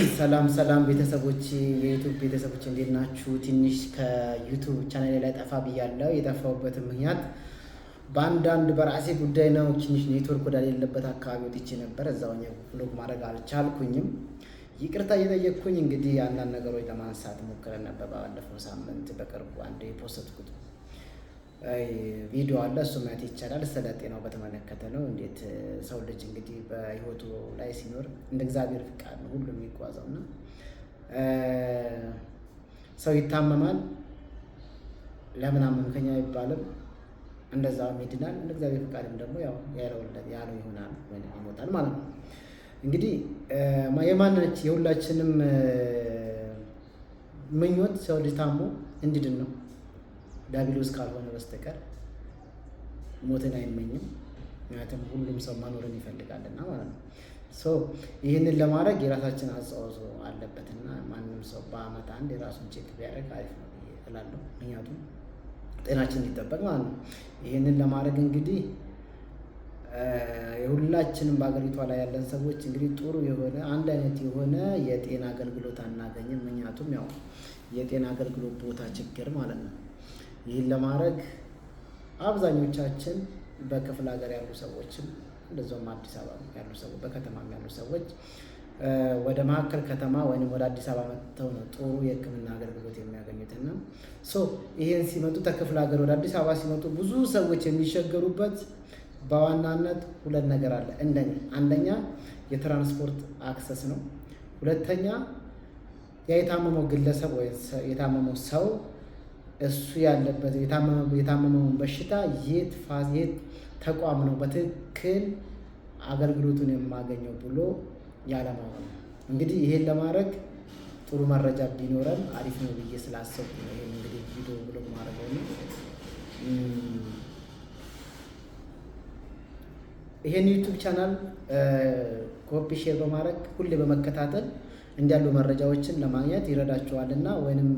ሰላም ሰላም ቤተሰቦች፣ የ YouTube ቤተሰቦች፣ እንዴት ናችሁ? ትንሽ ከ YouTube channel ላይ ጠፋ ብያለሁ። የጠፋሁበትን ምክንያት በአንዳንድ በራሴ ጉዳይ ነው። ትንሽ ኔትወርክ ወዳሌለበት አካባቢ ወጥቼ ነበር። እዛው vlog ማድረግ አልቻልኩኝም። ይቅርታ እየጠየቅኩኝ እንግዲህ አንዳንድ ነገሮች ለማንሳት ሞክረን ነበር። ባለፈው ሳምንት በቅርቡ አንድ የ post ኩት ቪዲዮ አለ፣ እሱ ማየት ይቻላል። ስለ ጤናው በተመለከተ ነው። እንዴት ሰው ልጅ እንግዲህ በህይወቱ ላይ ሲኖር እንደ እግዚአብሔር ፍቃድ ነው ሁሉ የሚጓዘው እና ሰው ይታመማል። ለምን አመምከኝ አይባልም። እንደዛውም ይድናል። እንደ እግዚአብሔር ፍቃድም ደግሞ ያው ያለው ይሆናል ወይ ይሞታል ማለት ነው። እንግዲህ የማናች የሁላችንም ምኞት ሰው ልጅ ታሞ እንዲድን ነው። ዲያብሎስ ካልሆነ በስተቀር ሞትን አይመኝም። ምክንያቱም ሁሉም ሰው መኖርን ይፈልጋልና ማለት ነው። So ይህንን ለማድረግ የራሳችን አስተዋጽኦ አለበትና ማንም ሰው በአመት አንድ የራሱን check ቢያደርግ አሪፍ ነው ብዬ እላለሁ። ምክንያቱም ጤናችን እንዲጠበቅ ማለት ነው። ይህንን ለማድረግ እንግዲህ የሁላችንም በሀገሪቷ ላይ ያለን ሰዎች እንግዲህ ጥሩ የሆነ፣ አንድ አይነት የሆነ የጤና አገልግሎት አናገኝም። ምክንያቱም ያው የጤና አገልግሎት ቦታ ችግር ማለት ነው። ይህን ለማድረግ አብዛኞቻችን በክፍለ ሀገር ያሉ ሰዎችም እንደዚሁም አዲስ አበባ ያሉ ሰዎች፣ በከተማም ያሉ ሰዎች ወደ መካከል ከተማ ወይም ወደ አዲስ አበባ መጥተው ነው ጥሩ የሕክምና አገልግሎት የሚያገኙት። እና so ይህን ሲመጡ፣ ከክፍለ ሀገር ወደ አዲስ አበባ ሲመጡ ብዙ ሰዎች የሚቸገሩበት በዋናነት ሁለት ነገር አለ። እንደኛ አንደኛ የትራንስፖርት access ነው። ሁለተኛ ያ የታመመው ግለሰብ ወይ የታመመው ሰው እሱ ያለበት የታመመውን በሽታ የት ተቋም ነው በትክክል አገልግሎቱን የማገኘው ብሎ ያለማወቅ ነው። እንግዲህ ይሄን ለማድረግ ጥሩ መረጃ ቢኖረን አሪፍ ነው ብዬ ስላሰብኩ ነው ይሄን እንግዲህ ቪዲዮ vlog ማድረገው ነው። ይሄን YouTube channel copy share በማድረግ ሁሌ በመከታተል እንዲያሉ መረጃዎችን ለማግኘት ይረዳችኋል እና ወይንም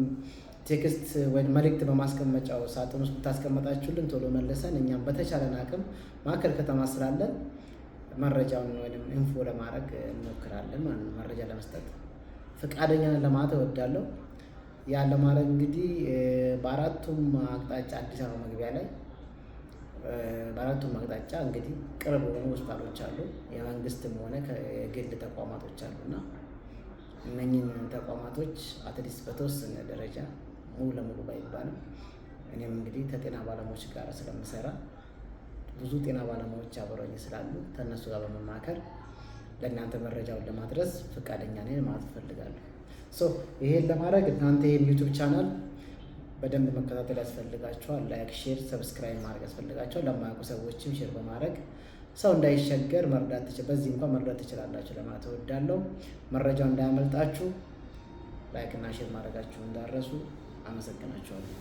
text ወይም መልእክት በማስቀመጫው ሳጥን ውስጥ ብታስቀመጣችሁልን ቶሎ መልሰን እኛም በተቻለን አቅም ማዕከል ከተማ ስላለን መረጃውን ወይም info ለማድረግ እንሞክራለን ማለት ነው። መረጃ ለመስጠት ፈቃደኛ ነን ለማለት እወዳለሁ። ያን ለማድረግ እንግዲህ በአራቱም አቅጣጫ፣ አዲስ አበባ መግቢያ ላይ በአራቱም አቅጣጫ እንግዲህ ቅርብ የሆኑ ሆስፒታሎች አሉ። የመንግስትም ሆነ የግል ተቋማቶች አሉ እና እነኝህን ተቋማቶች at least በተወሰነ ደረጃ፣ ሙሉ ለሙሉ ባይባልም፣ እኔም እንግዲህ ከጤና ባለሙያዎች ጋር ስለምሰራ፣ ብዙ ጤና ባለሙያዎች አብረውኝ ስላሉ ከእነሱ ጋር በመማከር ለእናንተ መረጃውን ለማድረስ ፈቃደኛ ነኝ ማለት እፈልጋለሁ። So ይሄን ለማድረግ እናንተ ይሄን YouTube channel በደንብ መከታተል ያስፈልጋችኋል። Like፣ share፣ subscribe ማድረግ ያስፈልጋችኋል። ለማያውቁ ሰዎችም share በማድረግ ሰው እንዳይቸገር መርዳት፣ በዚህ እንኳን መርዳት ትችላላችሁ ለማለት እወዳለሁ። መረጃው እንዳያመልጣችሁ like እና share ማድረጋችሁ እንዳትረሱ። አመሰግናችኋለሁ።